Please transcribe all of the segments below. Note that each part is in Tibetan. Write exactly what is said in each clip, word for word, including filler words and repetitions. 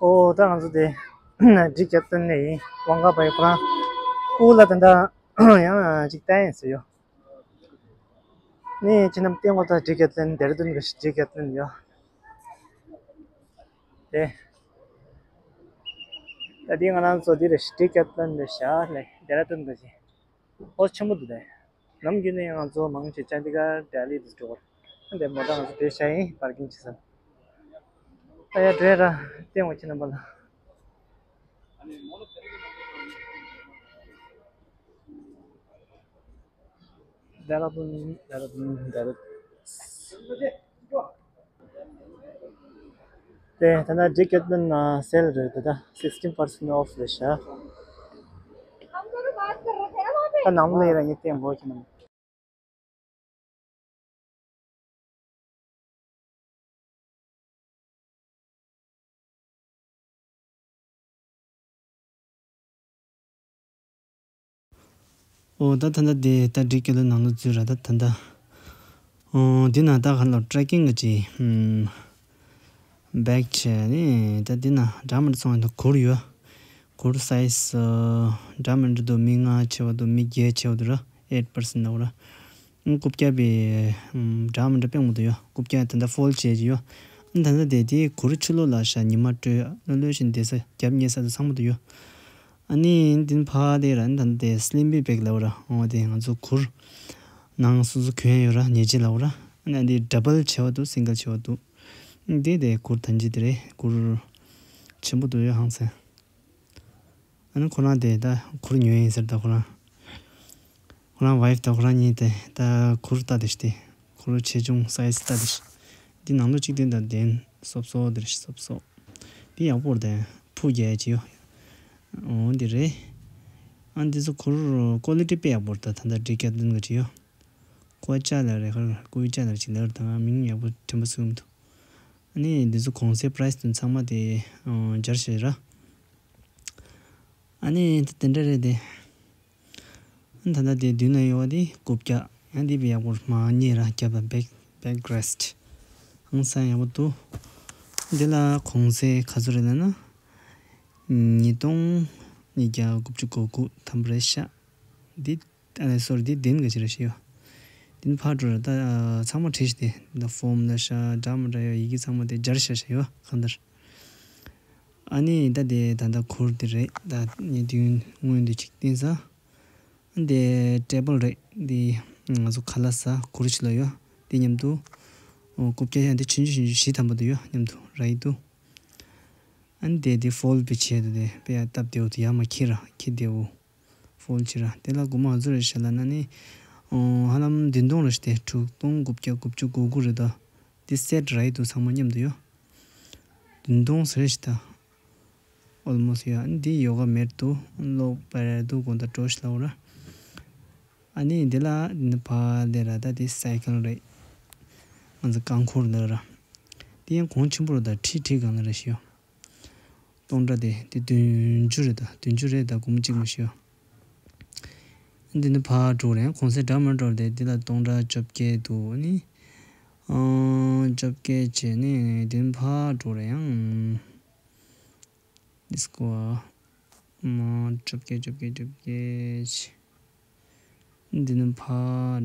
ཨོ་ད་ང་ཚོ་དེ་འགྲིག་རྒྱབ་སྟོན་ནས་ཡིན། དབང་ག་བའི་ཁོ་རང་སྐུ་ལ་ད་ལྟ་ཡང་ཅིག་བསྟན་ཡིན་ཟེར་ཡོད། ནི་ཁྱེད་རྣམས་བསྟན་འོག་ད་འགྲིག་རྒྱབ་སྟོན་ལྡེ་ར་ལྡུན་གྱི་འགྲིག་རྒྱབ་སྟོན་ཡོད། དེ། ད་འདི་ང་རང་ཚོ་འདི་རེད་ཤི་ཊི་ཀེ་ཏན་རེད་ཤག་ལས་ལྡེ་ར་ལྡུན་གི་ཅིག་ཨོ་ཆེན་པོ་འདུག་དེ། ནམ་རྒྱུན་ནས་ང་ཚོ་མང་ཆེ་ཅན་དི་གར་ལྡི་ལི་དུ་འགྲོ་བར། འདི་མོ་ཊ་ང་ཚོ་བེད་ཤ་ཡིན་པར་ཀིང་བྱེད་ས། ད་ཡ་འགྲོ་ཡ་ར་བསྟན་འོ་ཁྱེད་རྣམ་པ་ལ། ལྡེ་ར་ལྡུན། ལྡེ་ར་ལྡུན། ལྡེ་ར། དེ་ད་ལྟ་འགྲིག་རྒྱབ་སྟོན་ན་སེལ་རེད། ད་ལྟ་sixteen percent off རེད་ཤག་ད་ནང་ལ་ཡིན་ར་ངས་བསྟན་འོ་ཁྱེད་རྣམ། ཨོ་ད་ད་ལྟ་དེ་ད་འགྲིག་རྒྱབ་ལ་ནང་ལ་འཛུལ་ར། ད་ད་ལྟ་ཨོ་འདི་ན་ད་ག་ལ་ཊེ་རེ་ཀིང་གི་ཅིག་ཨམ། བེག་བྱས་ནས་ད་འདི་ན་འདྲ་མི་འདྲ་ཚོང་ཡོད། གུར་ཡོད། གུར་སའི་ཛི་འདྲ་མི་འདྲ་འདུག་མི་ལྔ་ཆེ་བ་འདུག་མི་བརྒྱད་ཆེ་བ་འདུག་ར། eight percent འདུག་ར། རྐུབ་བཀྱག་པའི་འདྲ་མི་འདྲ་དཔེ་མང་པོ་འདུག་ཡོད། རྐུབ་བཀྱག་ད་ལྟ་ཕོལ་བྱས་ཀྱི་ཡོད། ད་ལྟ་དེ་དེ་གུར་ཕྱི་ལོགས་ལ་ཤ་ཉི་མ་དྲོས་གློད་གློད་བཞིན་བསྡད་ས་རྒྱབ་ཉལ་ས་དེ་ཚང་མ་འདུག་ཡོད། ཨ་ནི་འདི་ཕ་དེ་ར་ད་ལྟ་དེ་སི་ལིམ་པིང་བེག་ལབ་ར། འོ་དེ་ང་ཚོ་གུར་ནང་སོ་སོ་གྱོན་ཡོད་ར། ཉལ་ཆས་ལབ་ར། ཨ་ནི་འདི་ཌ་བལ་བྱས་པ་འདུག་སིང་གལ་བྱས་པ་འདུག་དེ་དེ་གུར་ཐམས་ཅད་དེ་རེད། གུར་ཆེན་པོ་འདུག་ཡོད་ཧང་སང་། ཨ་ནི་ཁོ་རང་དེ་ད་གུར་ཉོས་ཡིན་ཟེར། ད་ཁོ་རང་ཁོ་རང་ཝའི་ཕི་ད་ཁོ་རང་གཉིས་དེ་ད་གུར་ལྟ་དེ་ཤི་དེ་གུར་ཆེ་ཆུང་སའི་ཛི་ལྟ་དེ་ཤི། འདི་ནང་ལོགས་གཅིག་དེ་ད་བདེན་སོབ་སོབ་དེ་ཤི་སོབ་སོབ། འདི་ཡག་པོ་རེད། ཕུ་རྒྱག་ཡ་ཅིག་ཡོད། འོ་འདི་རེད། ཨ་འདི་ཚོ་གུར་ཀོ་ལི་ཊི་དཔེ་ཡག་པོ་རེད། ད་ད་ལྟ་འགྲིག་རྒྱབ་སྟོན་གྱི་ཅིག་ཡོད། ཀོ་ཅ་ལ་རེ་ཁར་ཀོ་ཅ་ལ་ཅིག་ལར་དང་མིང་ཡག་པོ་དྲན་པ་སུ་མི་འདུག་ཨ་ནི་འདི་ཚོ་གོང་ཚད་པ་རའི་སི་དེ་ཚང་མ་དེ་སྦྱར་བྱས་ར། ཨ་ནི་དེ་དེ་འདྲ་རེད་དེ། ཨ་ནི་ད་ལྟ་དེ་མདུན་ན་ཡོད་པ་དེ་རྐུབ་བཀྱག་ཡང་དེ་བས་ཡག་པོ་མ་རྙེད་ར། རྒྱབ་ལ་བེག་བེག་རེ་སི་ཊི་ཧང་སང་ཡག་པོ་འདུག་འདི་ལ་གོང་ཚད་ག་ཚོད་རེད་ལབ་ན། ཉིས་སྟོང་ཉིས་བརྒྱ་དགུ་བཅུ་གོ་དགུ་ཐམ་པ་རེད་ཤག་འདི་ཨ་ནི་སོ་རི་འདི་བདེན་ག་ཅི་རེད་ཤི་ཡོ། འདི་ནི་ཕར་འགྲོ་ར། ད་ཚང་མ་བྲིས་ཤི་དེ་ད་ཕོམ་ལ་ཤ་འདྲ་མི་འདྲ་ཡོ་ཡི་གེ་ཚང་མ་དེ་སྦྱར་ཤ་ཤ་ཡོ་གང་ལྟར། ཨ་ནི་ད་དེ་ད་ད་གུར་དེ་རེད། ད་ངས་དུས་སྔོན་དུ་ཅིག་བསྟན་ས། ཨ་དེ་ཊེ་བལ་རེད། དེ་ང་ཚོ་ཁ་ལག་ཟ་གུར་ཞིག་ལ་ཡོ། དེ་མཉམ་དུ་ཨོ་རྐུབ་བཀྱག་ཡང་དེ་ཆུང་ཆུང་ཆུང་ཆུང་བཞི་ཐམ་པ་དུ་ཡོ། མཉམ་དུ་ར་ཡི་དུ། ཨ་ནི་དེ་དེ་ཕོལ་བི་བྱས་དེ་དེ་དཔེ་ཡ་སྟབས་བདེ་བོ་དེ་ཡ་མ་ཁྱེར་ར་ཁྱེར་བདེ་བོ། ཕོལ་བྱེད་ར་དེ་ལ་སྒོར་མོ་ཨ་ཚོ་རེ་ཤ་ལ་ན་ནི། ཨོ་ཧ་ལམ་བདུན་སྟོང་རེ་ཤི་དེ་དྲུག་སྟོང་དགུ་བརྒྱ་དགུ་བཅུ་གོ་དགུ་རེད་ད། དེ་སེ་ཊི་ར་ཡི་དུ་ཚང་མ་མཉམ་དུ་ཡོ། བདུན་སྟོང་ཟེར་ཤི་ད། ཨོལ་མོ་སི་ཡོ། ཨ་ནི་དེ་ཡོ་ག་མེད་དུ་ལོག་པར་དུ་དགོང་དག་འགྲོ་ཤི་ལ་འོ་ར། ཨ་ནི་འདི་ལ་ནི་ཕ་ལེ་ར་ད་དེ་སའི་ཀལ་རེད། ང་ཚོ་རྐང་འཁོར་ལ་ར། དེ་ཡང་གོང་ཆེན་པོ་ར་ད་ཁྲི་ཁྲི་གང་ལ་ར་ཤི་ཡོ། སྟོང་ཕྲག་དེ་དེ་བདུན་ཅུ་རེད་ད། བདུན་ཅུ་རེད་ད། སྒོར་མོ་གཅིག་མ་ཤི་ཡོ། འདི་ནི་ཕ་འགྲོ་རེད། གོང་ཚད་འདྲ་མི་འགྲོ་རེད། འདི་ལ་སྟོང་ཕྲག་བཅོ་བརྒྱད་འདུག་ཨ་ནི་ཨང་བཅོ་བརྒྱད་བྱས་ནས་འདི་ནི་ཕ་འགྲོ་རེད་ཡང་། ཌི་སི་ཀོ་ཨ། མ་བཅོ་བརྒྱད་བཅོ་བརྒྱད་བཅོ་བརྒྱད། འདི་ནི་ཕ་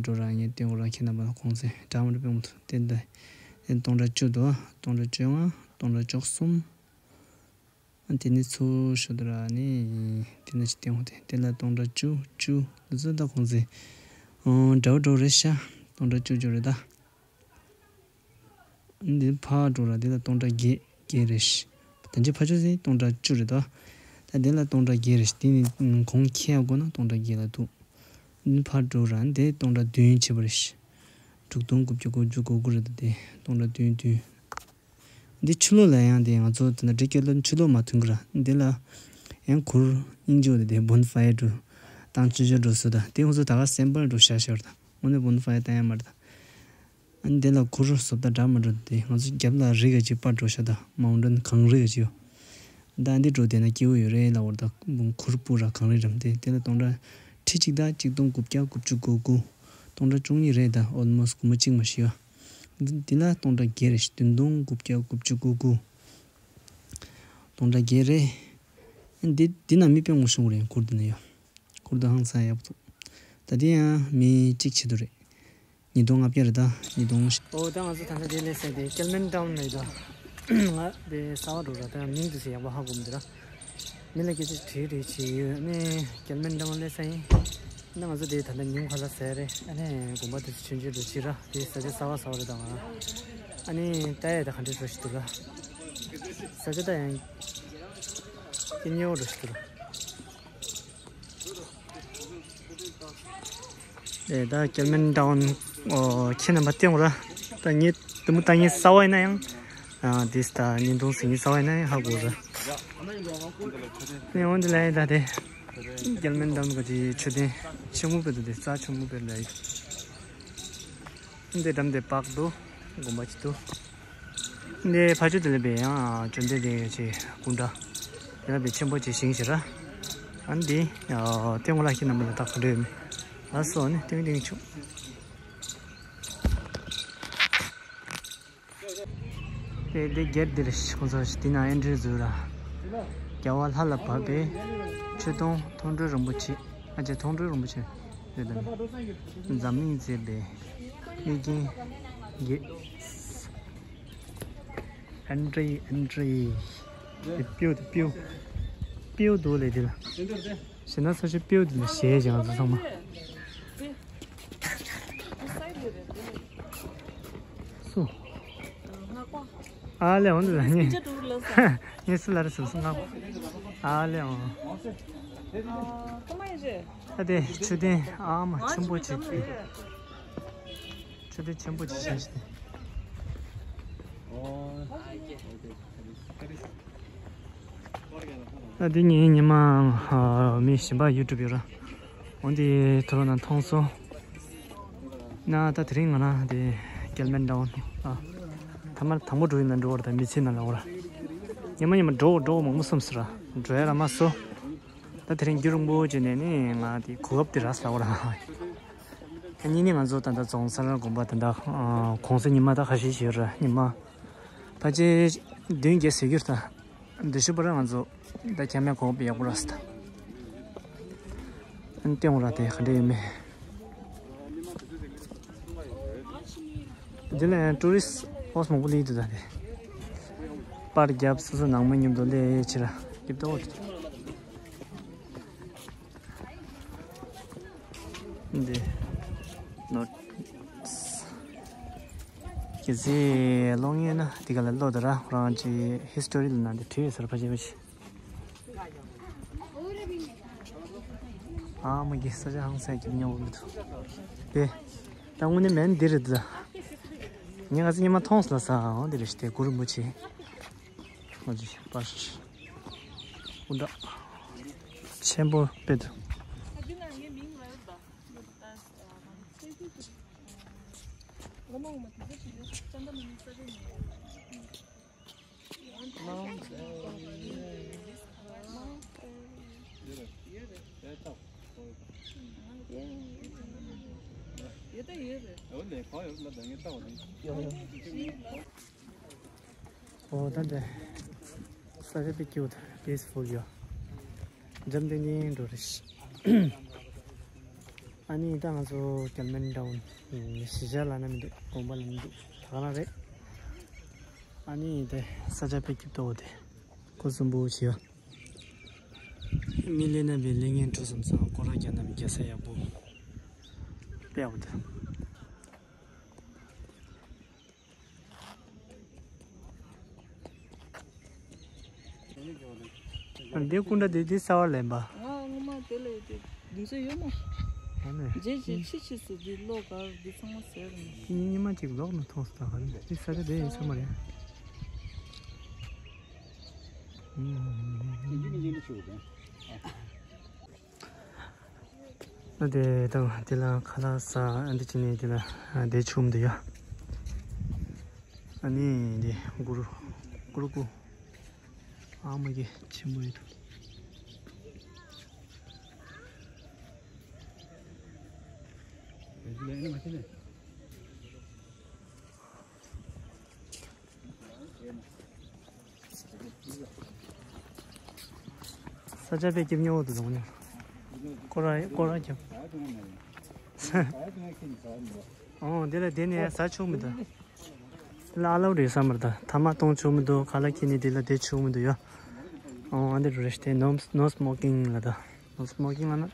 འགྲོ་ར་ངས་སྟོན་གོ་ར་ཁྱེད་རྣམ་པ་ལ་གོང་ཚད་འདྲ་མི་འདྲ་དཔེ་མོ་ཐུག་དེ་འདི། དེ་སྟོང་ཕྲག་བཅུ་འདུག་སྟོང་ཕྲག་བཅོ་ལྔ། སྟོང་ཕྲག་བཅུ་གསུམ། དེ་ནི་ཚུར་ཤོག་འདུག་ར་ནི། དེ་ནི་ཅི་སྟོན་གོ་དེ་དེ་ལ་སྟོང་ཕྲག་བཅུ་བཅུ་འདི་ཚོ་ད་གོང་ཚད། འདྲ་བོ་འགྲོ་རེད་ཤ། སྟོང་ཕྲག་བཅུ་བཅུ་རེད་ད། འདི་ཕར་འགྲོ་ར་འདི་ལ་སྟོང་ཕྲག་བརྒྱད་བརྒྱད་རེད་ཤི། ད་ཅི་ཕར་ཕྱོགས་ཟིན་སྟོང་ཕྲག་བཅུ་རེད་དོ། ད་འདི་ལ་སྟོང་ཕྲག་བརྒྱད་རེད་ཤི། དེ་ནི་གོང་ཁེ་ཡ་དགོས་ན་སྟོང་ཕྲག་བརྒྱད་ལ་ཐུག་འདི་ཕར་འགྲོ་ར་འདི་སྟོང་ཕྲག་བདུན་བྱེད་པ་རེད་ཤི། དྲུག་སྟོང་དགུ་བརྒྱ་དགུ་བཅུ་གོ་དགུ་རེད་ད་དེ་སྟོང་ཕྲག་བདུན་བདུན། འདི་ཕྱི་ལོགས་ལ་ཡང་དེ་ང་ཚོ་དེ་འདྲ་འགྲིག་སྐྱོ་ལོ་ཕྱི་ལོགས་མ་ཐོན་གི་ར་འདི་ལ། ཡང་གུར་སྙིང་རྗེ་བོ་དེ་དེ་བོན་ཕ་ཡར་འགྲོ། བཏང་ཆུ་ཆུ་འགྲོ་སུ་ད་དེ་ང་ཚོ་ད་ག་སེམ་པར་འགྲོ་ཤ་ཤ་ར་ད་དངོས་གནས་བོན་ཕ་ཡར་བཏང་ཡ་མ་རེད་ད། ཨ་ནི་དེ་ལ་གུར་བཟོ་ལྟ་འདྲ་མི་འདྲ་དེ་ང་ཚོ་རྒྱབ་ལ་རི་ག་ཅིག་སྤར་འགྲོ་ཤ་ད་མའུན་ཊེན་གངས་རི་ག་ཅིག་ཡོད། ད་འདི་འགྲོ་དེ་ན་སྐྱིད་པོ་ཡོད་རེད་ལབ་བར་ད་གུར་སྤུ་ར་གངས་རི་རམ་དེ་དེ་ལ་སྟོང་ཕྲག་ཁྲི་གཅིག་ད་གཅིག་སྟོང་དགུ་བརྒྱ་དགུ་བཅུ་གོ་དགུ། སྟོང་ཕྲག་བཅུ་གཉིས་རེད་ད་ཨོལ་མོ་སི་སྒོར་མོ་གཅིག་མ་ཤི་ཡོད། འདི་འདི་ལ་སྟོང་ཕྲག་བརྒྱད་རེད་ཤི་བདུན་སྟོང་དགུ་བརྒྱ་དགུ་བཅུ་གོ་དགུ། སྟོང་ཕྲག་བརྒྱད་རེད། འདི་འདི་ན་མི་དཔེ་མང་པོ་ཞིག་རེད། གུར་འདི་ན་ཡོད། གུར་འདི་ཧང་སང་ཡག་པོ་འདུག་ད་འདི་ཡང་མི་གཅིག་བྱེད་དུ་རེད། ཉིས་སྟོང་ལྔ་བརྒྱ་རེད། ད་ཉིས་སྟོང་། ཨོ་ད་ང་ཚོ་ད་ལྟ་འདི་སླེབས་ས་དེ་ཀེལ་མན་ཊའུན་ལ་ཡོད། ད་ང་དེ་གསར་པ་འགྲོ་ར། ད་མིང་དེ་ཚོ་ཡག་པོ་ཧ་གོ་མི་འདུག་ར། མི་ལ་སྐད་ཆ་དྲིས་རེས་བྱས་ཡོད། ཨ་ནི་ཀེལ་མན་ཊའུན་སླེབས་ས་ཡིན། ཨ་ནི་ང་ཚོ་དེ་ད་ལྟ་ཉིན་གང་ལ་ཟེར་རེད། ཨ་ནི་དགོན་པ་དེ་ཚོ་མཆོད་མཇལ་འགྲོ་ཕྱིན་ར། དེ་ས་ཆ་གསར་པ་གསར་པ་རེད། ད་ང་ཨ་ནི་ལྟ་ཡ་ད་ག་འདྲ་འགྲོ་ཞིག་འདུག་ར། ས་ཆ་ད་ཡང་སྐྱིད་ཉེ་བོ་འགྲོ་ཞིག་འདུག་ར། ཨེ་ད་ཀེལ་མན་ཊའུན། ཨོ་ཁྱེད་རྣམ་པ་སྟོན་ར། ད་ངས་དུ་མོ་ད་ངས་གསར་པ་ཡིན་ན་ཡང་། ཨ་དེ་ད་བརྙན་ཐུང་ཟིན་གསར་པ་ཡིན་ན་ཡང་ཧ་གོ་ར། ནས་འོན་ཏེ་ལ་ཡིན་ད་དེ། ཀེལ་མན་ཊའུན་ག་དེ་མཆོད་རྟེན་ཆེན་མོ་དཔེ་འདུག་དེ་རྩ་ཆེན་མོ་དཔེ་ལ་ཡིན། འདི་འགྲམ་དེ་པཱརྐ་འདུག་དགོན་པ་ཅིག་འདུག་འདི་ཕ་ཆུ་དེ་ལ་བས་ཡང་བཅོམ་ལྡན་འདས་ཀྱི་སྐུ་འདྲ། དེ་ལ་བས་ཆེན་པོ་ཅིག་བཞེངས་ཤིག་ར། ཨ་ནི་འདི་ལྟད་མོ་ལ་ཁྱེད་རྣམ་པ་ལ་ད་ག་འདྲ་ཡོད་མེད། ལགས་སོ། ཨ་ནི་ཏིང་ཏིང་ཆུ། དེ་དེ་སྒེར་འདིར་ཁོང་ཚོ་དེ་ན་ཨེན་ཊི་རི་བཟོས་ར། རྒྱལ་བ་ལྷ་ལ་བབས་པའི་ཆོས་དུང་མཐོང་གྲོལ་རིན་པོ་ཆེ། ཨ་ཅེ་མཐོང་གྲོལ་རིན་པོ་ཆེ་རེད་དམ། འཛམ་གླིང་མཛེས་པའི་མིག་རྒྱན་བརྒྱད། ཨེན་ཊི་རི་ཨེན་ཊི་རི། དེ་པིའུ་དེ་པིའུ། པིའུ་འདུག་ལས་དེ་ལ། ཞེ་ན་ས་ཆུ་པིའུ་དེ་ལ་ཞེས་ཀྱང་ཚང་མ། སུ། ཨ་ལེ་འོང་དུ་ལ་ཉེ། ཉེ་སུ་ལ་རེ་སུ་སུ་ང་། ཨ་ལེ་འོང་། ཨ་དེ་མཆོད་རྟེན་ཨ་མ་ཆེན་པོ་ཆེ། མཆོད་རྟེན་ཆེན་པོ་ཆེ་ཆེ་ཞིག་དེ། ད་འདི་ངའི་ཉི་མ་མི་གཞན་པ་ཡུ་ཊུབ་ཡོད་ར། འོན་ཏེ་ཐོ་རོ་ན་མཐོང་སོང་། ན་ད་དེ་རིང་ང་རང་དེ་ཀེལ་མན་ཊའུན་ཨ། ཐ་མ་དང་པོ་འགྲོ་ཡིན་ན་འགྲོ་བར་ད་མི་ཚེ་ནང་ལ་འོ་ར། ཉི་མ་ཉི་མ་འགྲོ་འགྲོ་མང་པོ་སོམས་སི་ར། འགྲོ་ཡ་ར་མ་སོ། ད་དེ་རིང་རྒྱུ་རིང་པོ་བྱས་ནས་ནི་ང་དེ་གོ་སྐབས་དེ་རག་སོང་ལ་འོ་ར། ད་ཉིན་ནི་ང་ཚོ་ད་ལྟ་རྫོང་སར་དགོན་པ་ད་ལྟ་གུང་སེང་ཉི་མ་ད་ཁ་ཤས་ཤིག་ཡོད་ར། ཉི་མ་ཕལ་ཆེར་བདུན་བརྒྱད་ཟེར་གྱི་རེད་ད། འདི་ཤུ་པ་ར་ང་ཚོ་ད་ཁྱམས་ཡག་གོ་བ་ཡག་པོ་ར་སི་ད། ཨན་ཏེ་འོང་ར་དེ་ག་འདྲ་ཡོད་མེད། འདི་ལ་ཡང་ཊུ་རི་སི་ཊི་ཨོ་སི་མང་པོ་སླེབས་འདུག་ད་དེ། པར་རྒྱབ་སོ་སོ་ནང་མི་མཉམ་དུ་སླེབས་ཕྱིར་ར་རྒྱབ་ཏོ། འདི་ནོ། གལ་སྲིད་ཀློག་ངེས་ན་དེ་ག་ལ་ཀློག་དང་ར། ཁོ་རང་གི་ཧི་སི་ཊོ་རི་ལ་ནང་དེ་བྲིས་ཡོད་ས་ར་ཕ་ཆེ་བ་ཆེ། ཨ་མ་གི་ས་ཆ་ཧང་སང་གི་མཉམ་པོ་མི་འདུག་དེ་ད་དངོས་གནས་མེད་འདི་རེད་ད། ངས་ང་ཚོ་ཉི་མ་མཐོང་སོང་ལ་ས་འོང་འདི་རེད་ཤི་དེ་གུ་རུ་མུ་ཆེ། ཨོ་ཇི་པར། སྐུ་འདྲ། ཆེན་པོ་དཔེ་འདུག་ཨོ་ད་འདི་ས་ཆ་དཔེ་ཀྱིའུ་ཊི་པི་སི་ཕུལ་ཡོད། འཇམ་ཐིང་ཐིང་འགྲོ་རེད། ཨ་ནི་ད་ང་ཚོ་ཀེལ་མན་ཊའུན་གཞིས་ཆགས་ལབ་ན་མི་འདུག་དགོན་པ་ལབ་ན་མི་འདུག་ད་ག་རང་རེད། ཨ་ནི་དེ་ས་ཆ་དཔེ་སྐྱིད་པོ་འདུག་དེ། སྒོ་གསུམ་པོ་བྱས་ཡོད། མི་སླེབས་ན་བས་སླེབས་མཁན་འགྲོ་བསམ་ཙང་སྐོར་ར་རྒྱག་ན་མི་རྒྱག་ས་ཡག་པོ་དཔེ་ཡག་པོ་འདུག་འདི་སྐུ་འདྲ་དེ་འདི་གསར་པ་ལེན་པ། ང་ངོ་མ་དེ་ལས་དེ་འདུག་ས་ཡོད་མ། ཨ་ནི། རྗེས་ཀྱི་ཕྱི་ཕྱིས་སུ་འདི་ལོ་གར་འདི་ཚང་མ་ཟེར་ནས། དེ་ཉིན་ཉི་མ་གཅིག་ལོག་ནས་མཐོང་སོང་ད་ག་རེ་འདི་ས་ཆ་དེ་ཡིན་ས་མ་རེད། ཨ་དེ་དང་དེ་ལ་ཁ་ལག་ཟ་ཨ་འདི་ཅི་ནས་དེ་ལ་ཨ་དེ་ཆུམ་དུ་ཡ། ཨ་ནི་དེ་གུ་རུ་གུ་རུ་ཀུ་ཨ་མ་གི་ཆེན་པོ་ཡོད་དོ། ས་ཆ་དཔེ་སྐྱིད་ཉོ་འདུག་ནོ། སྐོར་ར་སྐོར་ར་རྒྱབ། ཨོ་དེ་ལ་དེ་ནས་ཟ་ཆོག་མི་འདུག་དེ་ལ་ཨ་ལའོ་རེད་བསམ་པར་ད་ཐ་མག་གཏོང་ཆོག་མི་འདུག་ཁ་ལག་ཁྱེར་ནས་དེ་ལ་བསྡད་ཆོག་མི་འདུག་ཡ། ཨོ་ཨ་འདི་རེད་དེ་ནོ་ནོ་སི་མོ་ཀིང་ལ་ད་ནོ་སི་མོ་ཀིང་ལ་ན།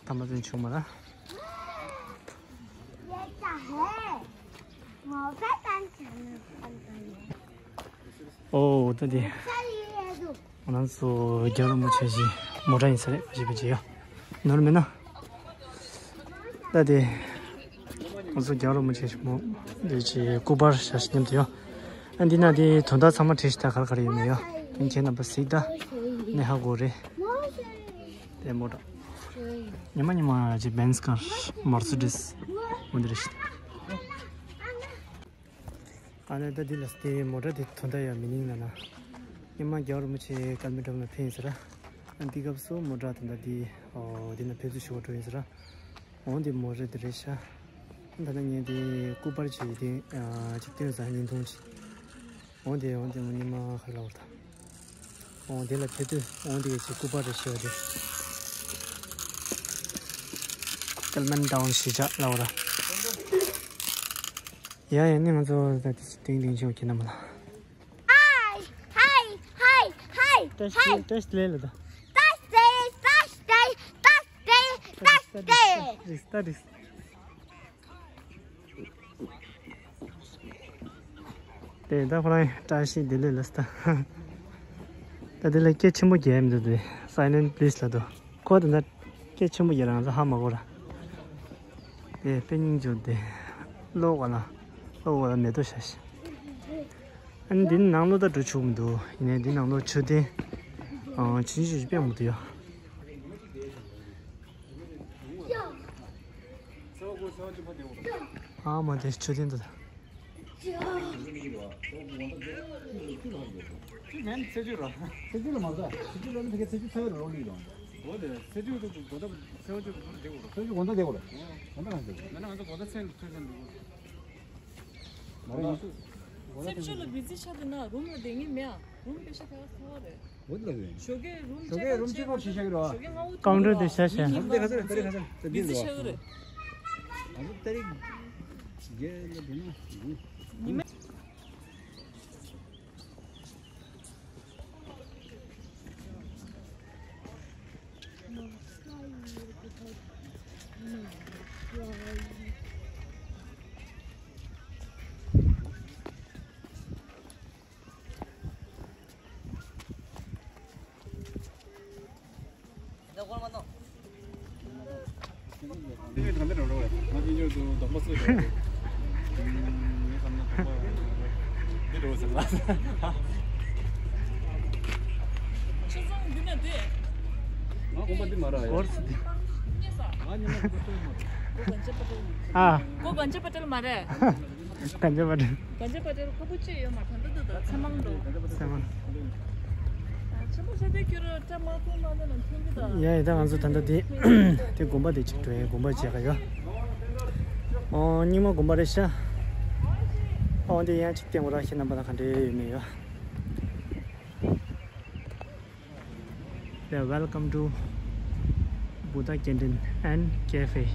དམ་པ་བཙན་ཆུང་མ་ལ། ཨོ་ད་དེ། ང་ཚོ་རྒྱལ་བ་རིན་པོ་ཆེ་གི་མོ་ཊ་ཡིན་ས་རེད་བ་ཞིག་བ་ཅི་ཡ། ནོར་མེད་ན། ད་དེ། ང་ཚོ་རྒྱལ་བ་རིན་པོ་ཆེ་གི་མོ། དེ་ཅི་སྐུ་པར་ཞག་ཞིག་མཉམ་དུ་ཡ། ཨ་འདི་ན་དེ་དོན་དག་ཚང་མ་བྲིས་ཤག་ད་ག་རེ་ག་རེ་ཡོད་མེད་ཡ། ཨ་ཁྱེད་རྣམ་པ་གཟིགས་ད། ནས་ཧ་གོ་རེད། དེ་མོ་ཊ། ཉི་མ་ཉི་མ་ཅིག་བེན་སི་ཀར་མར་སི་ཌི་སི་འོ་འདི་རེད་ཤག་ཨ་ནི་ད་འདི་ལ་དེ་མོ་ཊ་དེ་དོན་དག་ཡང་མི་ཉིན་ལ་ན། ཉི་མ་རྒྱལ་བ་རིན་པོ་ཆེ་ཀལ་མི་འགྲམ་ལ་ཕེབས་ཡིན་ཟེར། ཨ་འདི་སྐབས་སུ་མོ་ཊ་དོན་དག་འདི་འོ་འདི་ན་ཕེབས་བསུ་ཞུ་བ་འགྲོ་ཡིན་ཟེར། འོ་འདི་མོ་ཊ་དེ་རེད་ཤག་ད་ལྟ་ངས་འདི་སྐུ་པར་ཅིག་དེ་ཅིག་སྟོན་ཟ་བརྙན་ཐུང་ཅིག་འོ་དེ་འོ་དེ་ཉི་མ་ཁར་ལ་བར་དང་། འོ་དེ་ལ་ཕེབས་དུས་འོ་དེ་གི་ཅིག་སྐུ་པར་རེ་ཞེས་པ་དེ། ཀལ་མན་ཏའུན་གཞིས་ཆགས་ལ་བར། ཡ་ཡ་ནི་ང་ཚོ་ད་དེ་ཏིང་ཏིང་ཆེན་པོ་ཁྱེད་རྣམས་ལ། ཧའི་ཧའི་ཧའི་ཧའི། བཀྲ་ཤིས་བཀྲ་ཤིས་བདེ་ལེགས་ལ་དང་། བཀྲ་ཤིས་བདེ་ལེགས་བཀྲ་ཤིས་བདེ་ལེགས་བཀྲ་ཤིས་བདེ་ལེགས། བཀྲ་ཤིས་བདེ་ལེགས། དེ་ད་ཁོ་རང་བཀྲ་ཤིས་བདེ་ལེགས་ལབ་སོང་། ད་དེ་ལ་སྐད་ཆེན་པོ་རྒྱག་མི་འདུག་དེ་Silent please ལབ་འདུག་ཁོ་ད་ལྟ་སྐད་ཆེན་པོ་རྒྱག་རང་ཚོ་ཧ་མ་གོ་ར། དེ་དཔེ་སྙིང་རྗེ་དེ། གློག་ག་ལ། གློག་ག་ལ་མེ་ཏོག་ཤ་ཤ། ཨ་ནི་འདི་ནང་ལོགས་ད་འགྲོ་ཆོག་མི་འདུག་ཡིན་ནའི་འདི་ནང་ལོགས་མཆོད་རྟེན། ཨང་། ཆུང་ཆུང་ཞིག་དཔེ་མི་འདུག་ཡ། ཨ་མ་དེ་མཆོད་རྟེན་དུ། ཚེ་ཆུ་ལ་མ་ཟ། ཚེ་ཆུ་ལ་མི་ཚེ་ཆུ་ཚ་བའི་རོ་ལི་ལོ། འོ་དེ་ཚེ་ཆུ་དུ་གོ་ད་ཚེ་ཆུ་གོ་ད་དེ་གོ། ཚེ་ཆུ་གོ་ད་དེ་གོ། གོ་ད་གང་དེ་གོ། ན་ན་ང་ཚོ་གོ་ད་ཚེ་ལ་ཚེ་ཆུ་འདུག་མ་རེད་ང་ཚོ། གོ་ད་ཚེ་ཆུ་ལ་བི་ཛི་ཆགས་དེ་ན་རུམ་ལ་བསྡད་ངེས་མེད་ཨ། རུམ་པེ་ཤ་ཁ་ཁ་བ་རེད། འོ་དེ་ལ་ཡོད། ཞོགས་ཀས་རུམ་ཆེ་བ་ཆེ་བ་ཞིག་ཤག་གི་རོ། ཀའུན་ཊར་དེ་ཤ་ཤ། ཨ་ཚོ་དེ་ག་ཚོད་རེད། དེ་ག་ཚོད་རེད། དེ་འདི་ལ་ཤ་གི་རེད། ཨ་ཚོ་ཏ་རིག་བརྒྱད་ལ་དེ་ན་ཉི་མ། ཨ། གོ་གན་ཇི་པ་ཏེལ་མ་རེད། གན་ཇི་པ་ཏེལ། གན་ཇི་པ་ཏེལ་ཁོ་བོ་ཅི་ཡོད་མ་ཐོན་ཏོ་ཏོ་ཚེ་མང་འགྲོ། ཚེ་མང་། ཆེན་པོ་ཤ་དེ་ཁྱོད་ར་སྐྲ་མ་ཐུང་མ་ཐུང་ལ་མཐོང་གི་ད། ཡ་ཡ་ད་ང་ཚོ་ད་ལྟ་དེ་དེ་དགོན་པ་དེ་ཅིག་འགྲོ་ཡ། དགོན་པ་མཇལ་ག་ཡོད། ཨོ་རྙིང་མ་དགོན་པ་རེད་ཤག་ཨོ་འདི་ཡང་ཅིག་བསྟན་དགོས་ར། ཁྱེད་རྣམ་པ་ལ་ག་འདྲ་ཡོད་མེད་ཡོད། Yeah, welcome to Buddha Canteen and Cafe.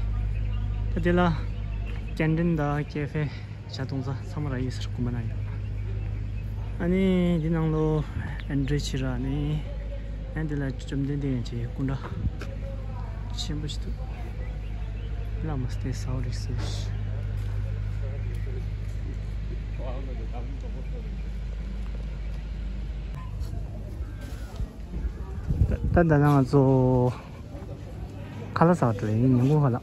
ད་དེ་ལ་ཀེན་ཊིན་དང་ཀེ་ཧྥེ་ཇ་འཐུང་ས་ཚང་མ་རག་ཡོད་ཟེར་དགོན་པ་ནང་ཡོད། ཨ་ནི་འདི་ནང་ལོ་ཨེན་ཊི་རི་བྱེད་ར་ནི། ཨ་འདི་ལ་བཅོམ་ལྡན་འདས་ཡང་ཅིག་སྐུ་འདྲ་ཆེན་པོ་ཞིག་འདུག་བླ་མ་སྟེ་ས་འོ་རིགས་སུ། ད་ད་ད་ང་ཚོ་ཁ་ལག་ཟ་བར་འགྲོ་ཡིན། ཉིན་གུང་ཁ་ལག་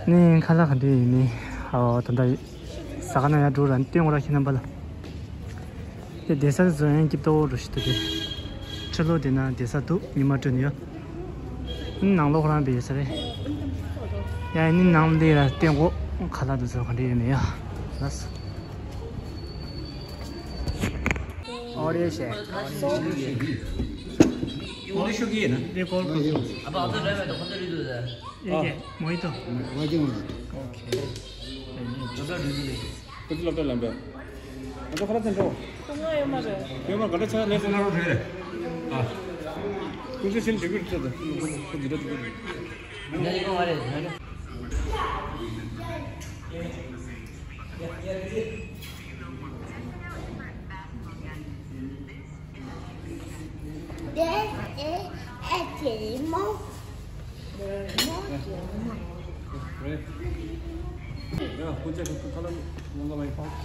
ནི་ཁ་ལག་ག་འདྲ་ཡིན་མིན། ཨོ་ད་ད་ཟ་ག་ན་ཡར་འགྲོ་ར་སྟོན་དགོས་ར། ཁྱེད་རྣམ་པ་ལ། དེ་བསྡད་ས་དེ་ཚོ་ཡང་སྐྱིད་པོ་འདྲ་ཞིག་འདུག་དེ་ཕྱི་ལོགས་དེ་ན་བསྡད་ས་འདུག་ཉི་མ་དྲོས་ནས་ཡོད། ནང་ལོགས་ཁོ་རང་བསྡད་ས་རེད། ཡ་ནི་ནང་ལ་ར་སྟོན་དགོས། ཁ་ལག་དེ་ཚོ་ག་འདྲ་ཡོད་མེད་ཡ། ལགས་སོ། और ये शेक। वो भी शुगर है ना? ये कौन कौन सा? अब आप तो ड्राई में तो खुद ही दूध है। ये क्या? मोहितो? मोहितो। ओके। दूसरा दूध नहीं। कुछ लगता है लंबा। ཁ་ལག་ཚན་འགྲོ། ཁོ་ང་ཡོད་མ་རེད། ཡོད་མ་ག་འདྲ་ཆགས་ལས་སོང་ན་རོ་རེད། ཨ། ཁོ་ཚོ་ཕྱིན་འགྲིག་གི་རེད་ཚོད། ཁོ་འདི་འདྲ་འདུག་ཨོ་